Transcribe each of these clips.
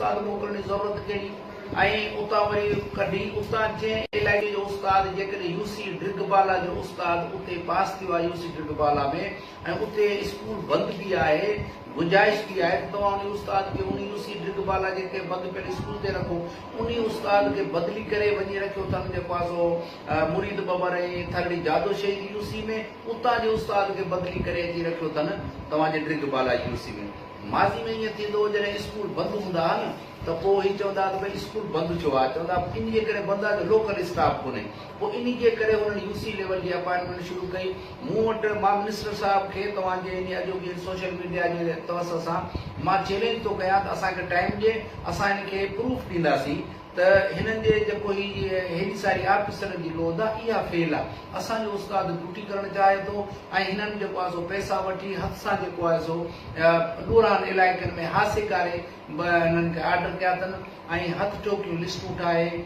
استاد موڪلڻ جي ضرورت ڪهڙي؟ ۽ اتان وري ڪڍي اتان جنهن علائقي جو استاد جيڪڏهن يو سي ڊرگهه بالا جو استاد اتي پاس ٿيو آهي يو سي ڊرگهه بالا ۾ ۽ اتي اسڪول بند به آهي گنجائش به آهي ته توهان انهي استاد کي انهي يو سي ڊرگهه بالا جي ڪنهن بند پيل اسڪول تي رکو انهي استاد کي بدلي ڪري وڃي رکيو اٿن جيڪو آهي سو مريد ٻٻر ۽ ٿرڙي جادو شهيد يو سي ۾ اتان جي استاد کي بدلي ڪري اچي رکيو اٿن توهان جي ڊرگهه بالا جي يو سي ۾. ماضي ۾ ائين ٿيندو هو جڏهن اسڪول بند هوندا ها نه ته پوء هي چوندا ها ته ڀئي اسڪول بند ڇو آهي؟ چوندا ها ان جي ڪري بند آهي جو لوڪل اسٽاف ڪونهي. پوء انهي جي ڪري هنن يو سي ليول جي اپائنٽمينٽ شروع ڪئي. مون وٽ مان منسٽر صاحب کي توهان جي انهي اڄوڪي هن سوشل ميڊيا جي توسط سان مان چئلينج ٿو ڪيان ته اسان کي ٽائيم ڏي اسان هن کي پروف ڏينداسين ته هنن جي جيڪو هي هيڏي ساري آفيسرن جي لوڌ آ اها فيل آ. اسان جو استاد ڊيوٽي ڪرڻ چاهي ٿو ۽ هنن جيڪو آ سو پئسا وٺي هٿ سان جيڪو آهي سو ڏورانهن علائقن ۾ هاسيڪاري به هنن کي آرڊر ڪيا اٿن ۽ هٿ ٺوڪيون لسٽون ٺاهي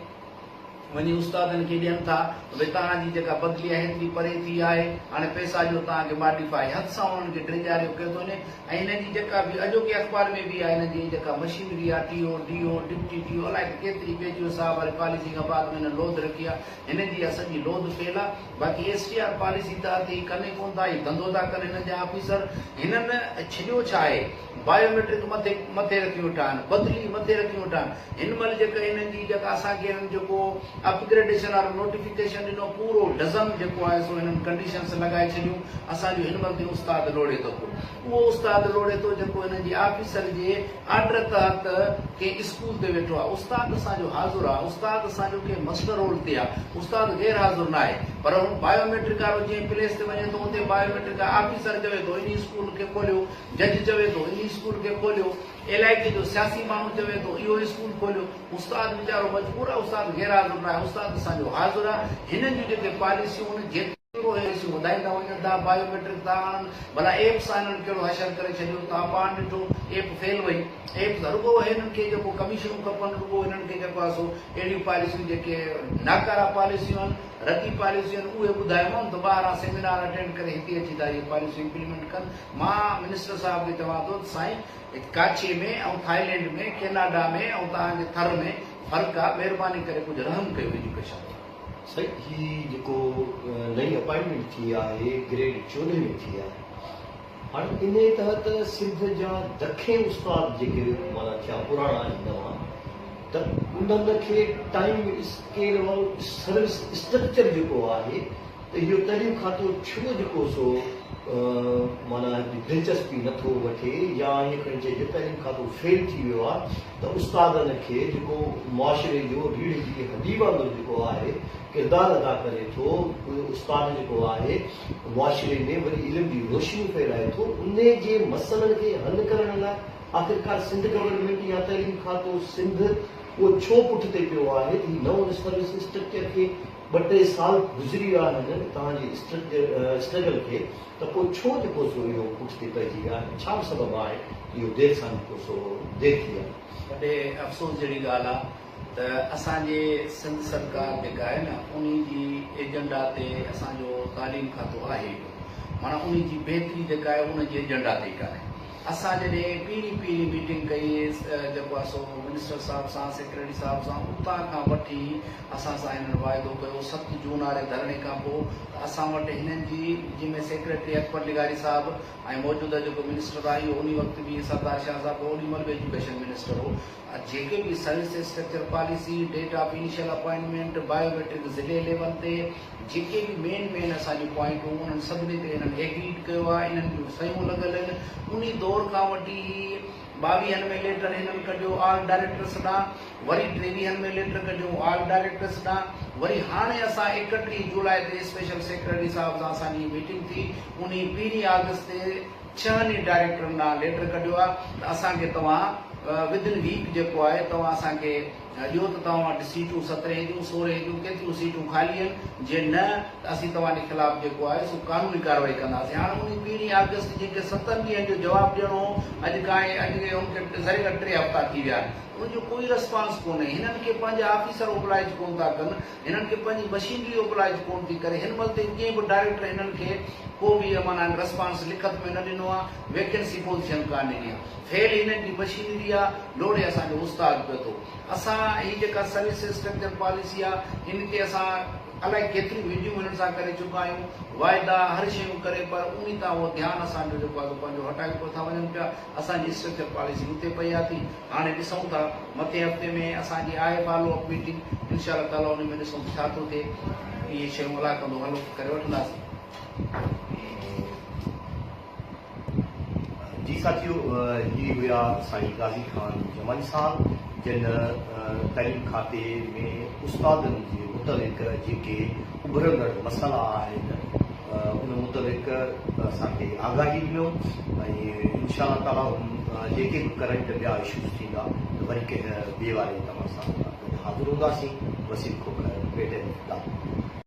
وڃي استادن کي ڏين ٿا ته ڀئي توهان جي جيڪا بدلي آهي هيتري پري ٿي آهي هاڻي پئسا ڏيو توهان کي ماڊيفائي هٿ سان انهن کي ڊيڄاريو ڪيو ٿو وڃي ۽ هنن جي جيڪا به اڄوڪي اخبار ۾ به آهي هنن جي جيڪا مشينري آهي T O, D O, deputy D O الائي ته ڪيتري پيچيو صاحب واري پاليسي کان بعد ۾ هنن لوڌ رکي آهي هنن جي اها سڄي لوڌ فيل آهي باقي ايس ٽي آر پاليسي تحت هي ڪن ئي ڪونه ٿا هي ڌنڌو ٿا ڪن هنن جا آفيسر هنن ڇڏيو ڇا آهي بايوميٽرڪ مٿي مٿي رکيون ويٺا آهن بدلي مٿي رکيون ويٺا آهن هن مهل جيڪا هنن جي جيڪا اسان کي هنن جيڪو اپگريڊيشن وارو نوٽيفڪيشن ڏنو پورو ڊزن جيڪو آهي سو هنن ڪنڊيشنس لڳائي ڇڏيون اسان جو هن مهل تائين استاد لوڙي ٿو پيو اهو استاد لوڙي ٿو جيڪو هنن جي آفيسر جي آرڊر تحت ڪنهن اسڪول تي ويٺو آهي استاد اسان جو حاضر آهي استاد اسان جو ڪنهن مسٽر رول تي آهي استاد غير حاضر ناهي پر هن بايوميٽرڪ وارو جنهن پليس تي وڃي ٿو اتي بايوميٽرڪ آفيسر چوي ٿو انهي اسڪول کي کوليو جج چوي ٿو انهي اسڪول کي کوليو، علائقي جو سياسي ماڻهو چوي ٿو اهو اسڪول کوليو، استاد ويچارو مجبور آهي، استاد غير حاضر ناهي، استاد اسان جو حاضر آهي، هنن جون جيڪي پاليسيون آهن جيترو هي پاليسيون وڌائيندا وڃن ٿا، بايو ميٽرڪ ٿا آڻن، ڀلا ايپ سان هنن ڪهڙو حشر ڪري ڇڏيو، توهان پاڻ ڏٺو ايپ فيل وئي، ايپ رڳو هنن کي جيڪو ڪميشنون کپن، رڳو هنن کي جيڪو آهي سو اهڙيون پاليسيون جيڪي ناڪاره پاليسيون آهن، ردي پاليسيون آهن اهي ٻڌايومان ته ٻاهران سيمينار اٽينڊ ڪري هتي اچي ٿا اهي پاليسيون امپليمينٽ ڪن. مان منسٽر صاحب کي چوان ٿو ته سائين ڪاڇي ۾ ۽ ٿائيلينڊ ۾ ڪيناڊا ۾ ۽ توهان جي ٿر ۾ فرق آ مهرباني ڪري ڪجهه رحم ڪيو ايجوڪيشن تي. سائين هي جيڪو نئين اپائنٽمينٽ ٿي آهي گريڊ 14 ۾ ٿي آهي هاڻي انهي تحت سنڌ جا دکين استاد جيڪي معنيٰ ٿيا پراڻا ۽ نوان ته انهن کي ٽائيم اسڪيل وارو سروس اسٽرڪچر جيڪو آهي ته اهو تعليم کاتو ڇو جيڪو سو معنيٰ هڪڙي دلچسپي نه ٿو وٺي يا ائين کڻي چئجي تعليم کاتو فيل ٿي ويو آهي ته استادن کي جيڪو معاشري جو ريڙهه جي هڏي وانگر جيڪو آهي ڪردار ادا ڪري ٿو استاد جيڪو آهي معاشري ۾ وڏي علم جي روشني ڦهلائي ٿو انهي جي مسئلن کي حل ڪرڻ لاء آخرڪار سنڌ گورنمينٽ يا تعليم کاتو سنڌ اهو ڇو پٺتي پيو آهي ته هي نئون سروس اسٽرڪچر کي ٻه ٽي سال گذري ويا آهن توهان جي اسٽرگل کي ته پوء ڇو جيڪو سو اهو پٺتي پئجي ويا آهن ڇا سبب آهي اهو دير سان جيڪو سو دير ٿي آهي. وڏي افسوس جهڙي ڳالهه آ ته اسان جي سنڌ سرڪار جيڪا آهي نه انهي جي ايجنڊا تي اسان جو تعليم کاتو آهي ئي ڪونه معنيٰ انهي جي بهتري جيڪا آهي ان جي ايجنڊا تي ئي ڪانهي. اسان جڏهن پهرين پهرين ميٽنگ ڪئي جيڪو آهي سو منسٽر صاحب سان سيڪريٽري صاحب سان اتان کان وٺي اسان سان هنن واعدو ڪيو 7 جون واري ڌرڻي کان پوء ته اسان وٽ هنن جي جنهن ۾ سيڪريٽري اڪبر لغاري صاحب ۽ موجوده جيڪو منسٽر آهي اهو انهي وقت به سردار شاهه صاحب هو انهي مهل به ايجوڪيشن منسٽر هو جيڪي به service structure policy, date of initial appointment, biometric ضلعي ليول تي جيڪي به مين مين اسان جون پوائنٽون انهن سڀني تي هنن ايگريڊ ڪيو آهي انهن جون صحيحون لڳل آهن انهي دور کان وٺي هي ٻاويهن ۾ ليٽر هنن ڪڍيو آل ڊائريڪٽرس ڏانهن وري ٽيويهن ۾ ليٽر ڪڍيو آل ڊائريڪٽرس ڏانهن وري هاڻي اسان 31 جولاء تي اسپيشل سيڪريٽري صاحب سان اسان جي ميٽنگ ٿي انهي پهرين آگسٽ تي ڇهن ئي ڊائريڪٽرن ڏانهن ليٽر ڪڍيو آهي ته اسان کي توهان ود ان ويڪ جيڪو آهي توهان اسان کي ڏيو ته توهان وٽ سيٽون سترهين جون سورهين جون ڪيتريون سيٽون خالي آهن جي نه ته اسين توهان جي خلاف جيڪو آهي سو قانوني ڪارروائي ڪنداسين هاڻ انهي پهرين آگسٽ جنهن کي ستن ڏينهن جو جواب ڏيڻو هو اڄ کان اڄ ان کي ذري گهٽ 3 هفتا ٿي ويا آهن ان جو ڪوئي رسپانس ڪونهي هنن کي پنهنجا آفيسر اوبلائيج ڪونه ٿا ڪن هنن کي پنهنجي مشينري اوبلائيج ڪونه ٿي ڪري، هن مهل تائين ڪنهن به ڊائريڪٽر هنن کي ڪو به معنيٰ رسپانس لکت ۾ نه ڏنو آهي، ويڪنسي پوزيشن ڪانه ڏني آهي. فيل هنن جي مشينري پئي آ، لوڙي اسان جو استاد پيو ٿو. اسان هي جيڪا سروس اسٽرڪچر پاليسي آ ان تي اسان الائي ڪيتريون ويڊيون هنن سان ڪري چڪا آهيون، واعدا هر شيون ڪري پر انهي تان اهو ڌيان اسان جو جيڪو آ سو پنهنجو هٽائي پيو ٿا وڃن پيا. اسان جي اسٽرڪچر پاليسي اتي پئي آ ٿي. هاڻي ڏسون ٿا مٿين هفتي ۾ اسان جي آهي فالو اپ ميٽنگ انشاء الله تعالي ان ۾ ڏسون ته ڇا ٿو ٿئي. اهي شيون الله ڪندو حل ڪري وٺنداسين. جي ساٿيو هي هيا سائين غازي خان جمالي صاحب جن تعليم کاتي ۾ استادن جي متعلق جيڪي اڀرندڙ مسئلا آهن ان متعلق اسان کي آگاهي ڏنو ۽ انشاء الله تعالي جيڪي به ڪرنٽ ٻيا اشوز ٿيندا ته وري ڪنهن ٻئي واري توهان سان گڏ حاضر هونداسين. وسيم کوکر، پيٽ ايم دادو.